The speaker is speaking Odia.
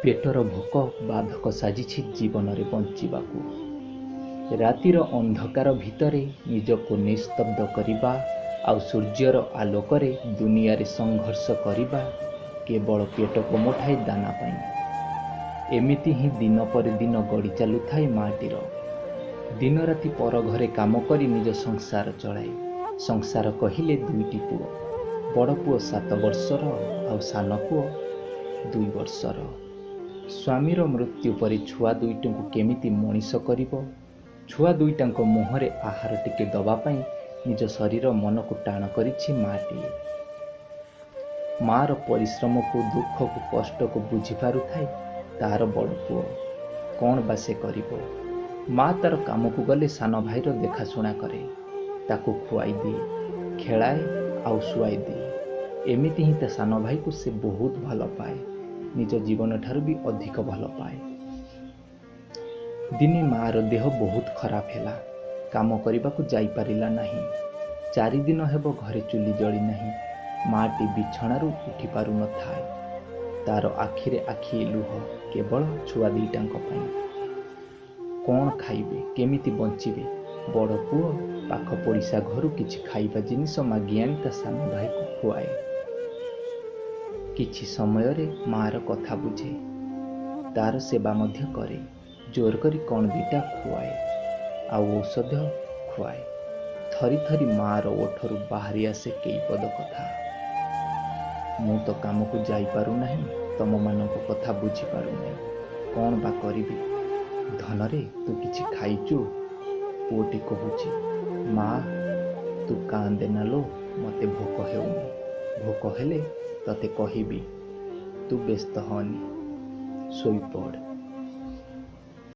ପେଟର ଭୋକ ବାଧକ ସାଜିଛି ଜୀବନରେ ବଞ୍ଚିବାକୁ। ରାତିର ଅନ୍ଧକାର ଭିତରେ ନିଜକୁ ନିସ୍ତବ୍ଧ କରିବା ଆଉ ସୂର୍ଯ୍ୟର ଆଲୋକରେ ଦୁନିଆରେ ସଂଘର୍ଷ କରିବା କେବଳ ପେଟକୁ ମୁଠାଏ ଦାନା ପାଇଁ। ଏମିତି ହିଁ ଦିନ ପରେ ଦିନ ଗଡ଼ି ଚାଲୁଥାଏ ମା'ଟିର। ଦିନରାତି ପର ଘରେ କାମ କରି ନିଜ ସଂସାର ଚଳାଏ। ସଂସାର କହିଲେ ଦୁଇଟି ପୁଅ, ବଡ଼ ପୁଅ 7 ବର୍ଷର ଆଉ ସାନ ପୁଅ 2 ବର୍ଷର। ସ୍ୱାମୀର ମୃତ୍ୟୁ ପରେ ଛୁଆ ଦୁଇଟିଙ୍କୁ କେମିତି ମଣିଷ କରିବ, ଛୁଆ ଦୁଇଟାଙ୍କ ମୁହଁରେ ଆହାର ଟିକେ ଦବା ପାଇଁ ନିଜ ଶରୀର ମନକୁ ଟାଣ କରିଛି ମା'ଟିଏ। ମା'ର ପରିଶ୍ରମକୁ, ଦୁଃଖକୁ, କଷ୍ଟକୁ ବୁଝିପାରୁଥାଏ ତାର ବଡ଼ ପୁଅ। କ'ଣ ବା ସେ କରିବ? ମା ତାର କାମକୁ ଗଲେ ସାନ ଭାଇର ଦେଖାଶୁଣା କରେ, ତାକୁ ଖୁଆଇ ଦିଏ, ଖେଳାଏ ଆଉ ଶୁଆଇ ଦିଏ। ଏମିତି ହିଁ ତା ସାନ ଭାଇକୁ ସେ ବହୁତ ଭଲ ପାଏ, ନିଜ ଜୀବନଠାରୁ ବି ଅଧିକ ଭଲ ପାଏ। ଦିନେ ମା'ର ଦେହ ବହୁତ ଖରାପ ହେଲା, କାମ କରିବାକୁ ଯାଇପାରିଲା ନାହିଁ। 4 ଦିନ ହେବ ଘରେ ଚୁଲି ଜଳି ନାହିଁ। ମା'ଟି ବିଛଣାରୁ ଉଠି ପାରୁନଥାଏ। ତାର ଆଖିରେ ଆଖିଏ ଲୁହ, କେବଳ ଛୁଆ ଦୁଇଟାଙ୍କ ପାଇଁ। କ'ଣ ଖାଇବେ, କେମିତି ବଞ୍ଚିବେ? ବଡ଼ ପୁଅ ପାଖ ପଡ଼ିଶା ଘରୁ କିଛି ଖାଇବା ଜିନିଷ ମାଗି ଆଣି ତା ସାନ ଭାଇକୁ ଖୁଆଏ। କିଛି ସମୟରେ ମା'ର କଥା ବୁଝେ, ତାର ସେବା ମଧ୍ୟ କରେ। ଜୋର କରି କ'ଣ ଦିଟା ଖୁଆଏ ଆଉ ଔଷଧ ଖୁଆଏ। ଥରି ଥରି ମା'ର ଓଠରୁ ବାହାରି ଆସେ କେଇ ପଦ କଥା, ମୁଁ ତ କାମକୁ ଯାଇପାରୁନାହିଁ, ତମମାନଙ୍କ କଥା ବୁଝିପାରୁନାହିଁ, କ'ଣ ବା କରିବି? ଧନରେ ତୁ କିଛି ଖାଇଛୁ? ପୁଅଟି କହୁଛି, ମା ତୁ କାନ୍ଦେନା ଲୋ, ମୋତେ ଭୋକ ହେଉନି, ଭୋକ ହେଲେ ତତେ କହିବି, ତୁ ବ୍ୟସ୍ତ ହନି, ଶୋଇପଡ଼।